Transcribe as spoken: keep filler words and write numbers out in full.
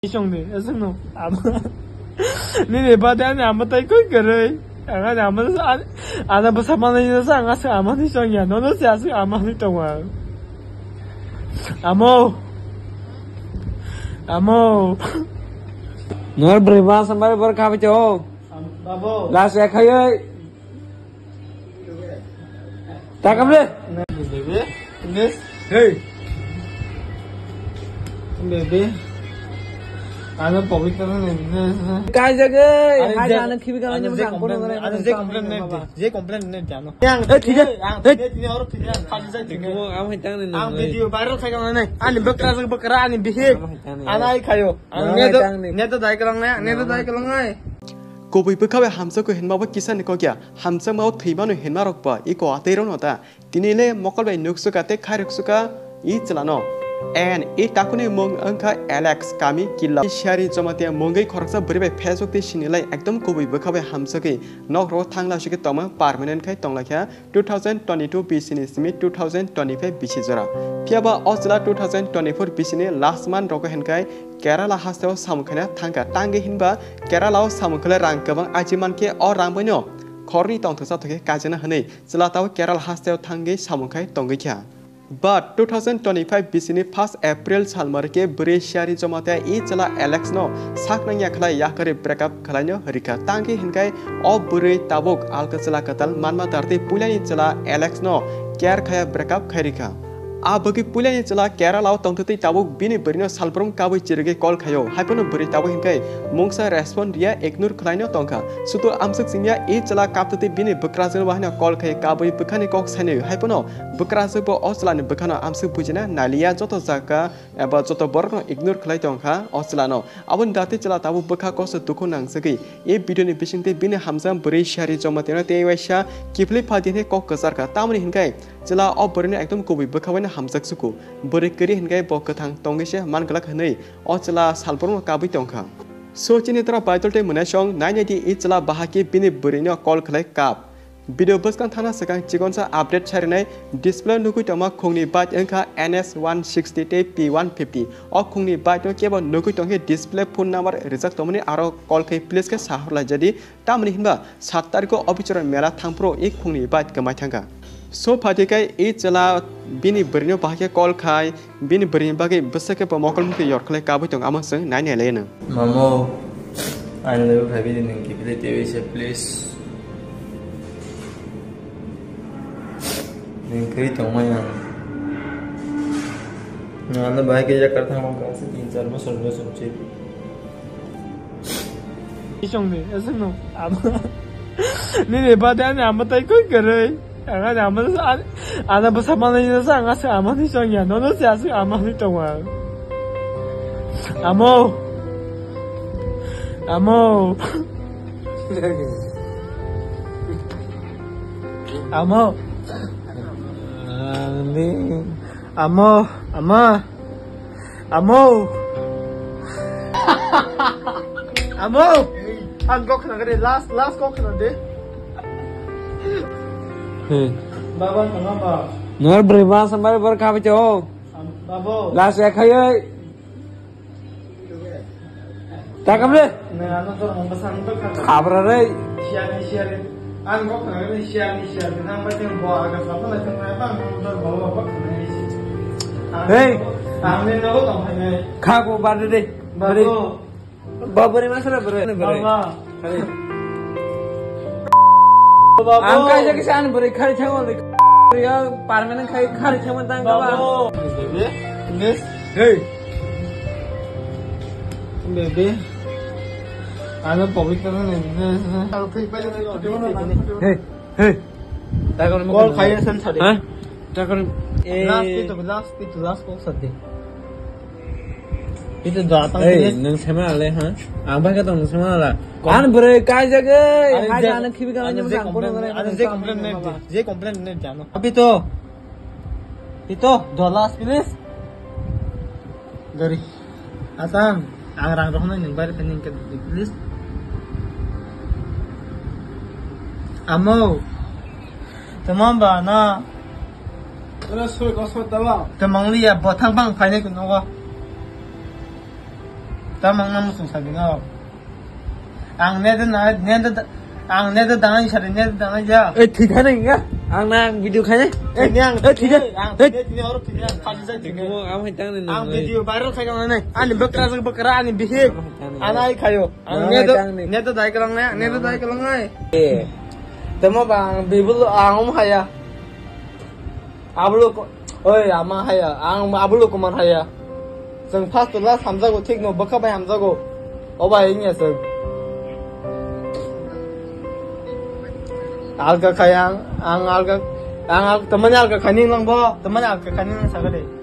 Songni, aswkno. Nini bade ani ama tai koi kwrwi. Ang ani ama, ani bwsa manwi sa ang aswk ama ni songya. Nono se aswk ama ni tongo ang. Amo. Amo. Nor bwrwi ma sambai bor khabai to. Babu. Last ya khayoi. Takam le. Bebe. Miss. Hey. Bebe. Ano public tara ne. Kai jaga. Hai jana khibi kana nyam sang kono. Ano je complain ne. Je complain ne jano. Yang. Eh, thik hai. Yang. Thik hai. Thik hai. Thik hai. Thik hai. Thik hai. Ang video viral khai kana ne. Ani bakra bakra ani bihi. Ana ai khayo. Ang ne to ne to dai kalang ne. Ne to dai kalang ai. Kubui bwkha bai hamjakgo hinma bo kisa ni kok ya, hamjakma o thwi mano hinma rok ba iko atwi rok no da. Tini le mokol bai nuk suka tei khairok suka i chwla no. And i takhuk ni mung wngkha Alex, kami Killa. Siyari Jamatia mungwi khoroksa bwrwi bai Facebook tei sini lai ekdom kubui bwkha bai hamjagwi nok rogo thang lai suki tongma permanent khai tong lai kha. Two thousand twenty-two B C ni simi two thousand twenty-five B C jora. Phiya ba o chwla two thousand twenty-four B C ni last month rogo hinkhai Kerala hasteo samung khaina thangkha. Tangwi hinba Kerala o samung khlai rang kwbang aji mankhe o rang baino khorni tongthoksa thokhe kajana hwnwi chwla tao Kerala hasteo thangwi samung khai tongwi kha. But two thousand twenty-five B C ni first April salmari khe bwrwi Siyari Jamatia i chwla Alex no sak nangya khlai yakarwi break up khlaino rikha. Tangwi hinkhai o bwrwi tabuk alka chwla kwtal manma tartwi puilani chwla Alex no care khaya break up khai rikha. A bagwi puilani chwla Kerala o tongtwtwi tabuk bini bwrwino salbrum kabui chirigwi call khaio. Haiphano bwrwi tabuk hinkhai mungsa respond riya, ignore khlaino tongkha. Sudu amswk singya i chwla kaptwtwi bini bwkrajwkno bahino call khai kabui bwkhani kok sainwi. Haiphano bwkrajwkbo o chwlani bwkhano amswk bujina naliya, joto jaga eba joto borokno ignore khlai tongkha o chwlano. Aboni dati chwla tabuk bwkha kosto dukhu nangchagwi e video ni bisingtwi bini hamjak bwrwi Siyari Jamatia no tei waisa kiphilwi pha di hinwi kok kwcharkha. Tamoni hinkhai chwla o bwrwino ekdom kubui bwkha baino hamjak suku. Bwrwi kwrwi hinkhai bo kwthang tongwi se man glak hinwi o chwla salbrumno kabui tongkha. So chini tora Baitol tei Mwnaisong nai nai di, i chwla bahai khe bini bwrwino call khlai kap. Video bwskang thana swkang chikonsa update sarinai display nugwi tongma khungni bike wngkha N S one sixty tei P one fifty. O khungni bike no kebo nugwi tongkhe display phone number rijak tongmani aro call khai please khe sahor laijadi. Tamoni hinba sat tarikho Obichora mela thangphuru i khungni bike kwmai thangkha. So phaidi kai i chwla bini bwrwino bahai khe call khai, bini bwrwini bagwi bwswk khe bo mokol mukti yor khlai kabui tongo, amo chwng nai nai lai no. Mamo, ani logi phai bini nwng kiphilwi tei waisa please. Nwng kwrwi tongmani ang. Nwng ano bahai khe yakar thangma kha se tin char bosor bosor se. Isongni, aswkno. Nini bade ani ama tai koi kwrwi. Ang ani ama, ani, ana bwsa manwi sa ang aswk ama ni songya. Nono se aswk ama ni tongo ang. Amo. Amo. Amo. Ani. Amo, ama. Amo. Amo. Ang kok khna gari last, last kok khna de. Hey. Baba, mama, ba. Nor bwrwi ba sambai bor khabai to. Babo. Last ya khayoi. Takam le. Nang ano to mama sang to kha. Khabra re. Siani siari. Ang kok khna ni siani siari. Nang ba jeng bo aga sa pala jeng na ba ang to bo bo khna ni si. Hey. Ang ni no to khna ni. Kha ko ba de. Babo. Ba bwrwi ma sala bwrwi. Baba. Baba. Ang kai jagi san bwrwi khari thango. Ya permanent khai khari thango tang ba. Baba. Miss. Hey. Bebe. Ano public tara ne. Hey. Hey. Takon mo. Call khai sen sadi. Ha? Takon. Eh. Last pito, last pito, last call sadi. Pito da tang. Hey, nang sema ale ha? Ang ba ka tong sema ala. An bwrwi kai jagai. Hai jana khibi kana nyam sang kono. Ano je complain ne, je complain ne jano. Pito. Pito, dollars, please. Gari. Atang, ang rang rohno ning bari pening ke, please. Amo. Tamam ba na. Ora soi ko soi taba. Tamang liya bothang bang phainai kuno. Tamang na musung sabi nga. Ang ne de na, ne de, ang ne de dangai sari, ne de dangai ya. Eh, thwi thani nga. Ang na video khaine. Eh, ne ang, eh, thwi thani. Ang thwi thani, oro thwi thani. Phaji sai thwi thani. Ang hai tang ni. Ang video viral khai kang nai. Ani bakra, bakra, ani bihik. Anai khayo. Ang ne de, ne de dai kalang nai, ne de dai kalang nai. Eh. Tamo ba ang bibul ang um haya. Ablo ko, oi, ama haya, ang ablo kumar haya. Chwng first to last hamjago, thik no, bwkha bai hamjago. O bai, wngya chwng. Alga khai ang, ang alga, ang al-, tamani alga khai ning lang bo, tamani alga khai ning lang sakha de.